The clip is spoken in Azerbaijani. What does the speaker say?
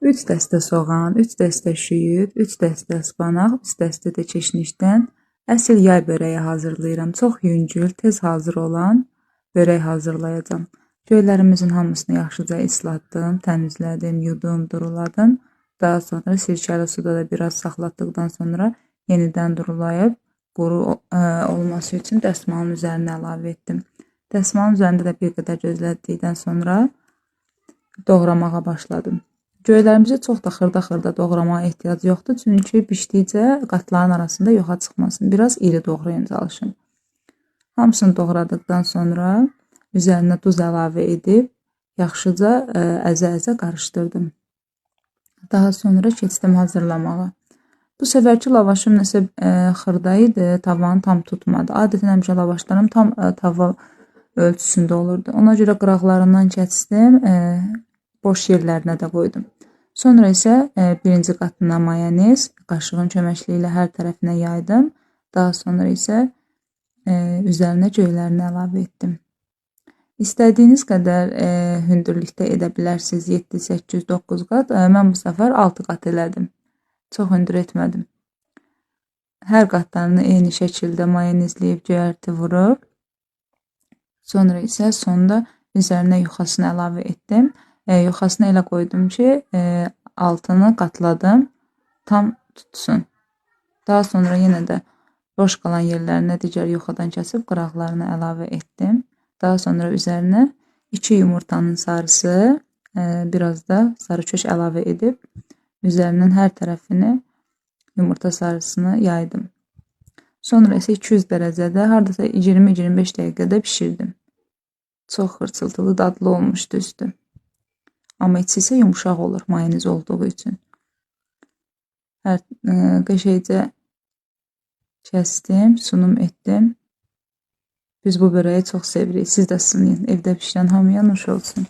3 dəstə soğan, 3 dəstə şüyüd, 3 dəstə ıspanaq, 3 dəstə də çeşnikdən əsl yay börəyi hazırlayıram. Çox yüngül, tez hazır olan börək hazırlayacağam. Göylərimizin hamısını yaxşıca islatdım, təmizlədim, yudum, duruladım. Daha sonra sirkəli suda da biraz saxlatdıqdan sonra yenidən durulayıb quru olması üçün dəsmalın üzərinə əlavə etdim. Dəsmalın üzərində də bir qədər gözlətdikdən sonra doğramağa başladım. Göylərimizi çox da xırda-xırda doğramağa ehtiyac yoxdur, çünki bişdikcə qatların arasında yoxa çıxmasın. Biraz iri doğrayın çalışın. Hamısını doğradıqdan sonra üzərinə duz əlavə edib yaxşıca əzə-əzə qarışdırdım. Daha sonra keçdim hazırlamağa. Bu səfərki lavaşım nəsə xırda idi, tavanı tam tutmadı. Adətən həmişə lavaşlarım tam tava ölçüsündə olurdu. Ona görə qıraqlarından kəsdim, boş yerlərinə də qoydum. Sonra isə birinci qatına mayonez qaşığın köməkliyi ilə hər tərəfinə yaydım. Daha sonra isə üzərinə göylərini əlavə etdim. İstədiyiniz qədər hündürlükdə edə bilərsiniz. 7, 8, 9 qat. Mən bu səfər 6 qat elədim. Çox hündür etmədim. Hər qatlarını eyni şəkildə mayonezləyib göyərti vurub. Sonra isə sonda üzərinə yuxasını əlavə etdim. Yuxasını elə qoydum ki, altını qatladım, tam tutsun. Daha sonra yenə də boş qalan yerlərinə digər yuxadan kəsib qıraqlarını əlavə etdim. Daha sonra üzərinə 2 yumurtanın sarısı, biraz da sarı kök əlavə edib üzərindən hər tərəfini yumurta sarısını yaydım. Sonra isə 200 dərəcədə hardasa 20-25 dəqiqədə bişirdim. Çox xırçıltılı, dadlı olmuşdu üstü. Amma içi isə yumşaq olur mayonez olduğu üçün. Hər qəşəngcə kəsdim, sunum etdim. Biz bu börəyi çox sevirik. Siz də sınayın. Evdə bişirən hamıya nuş olsun.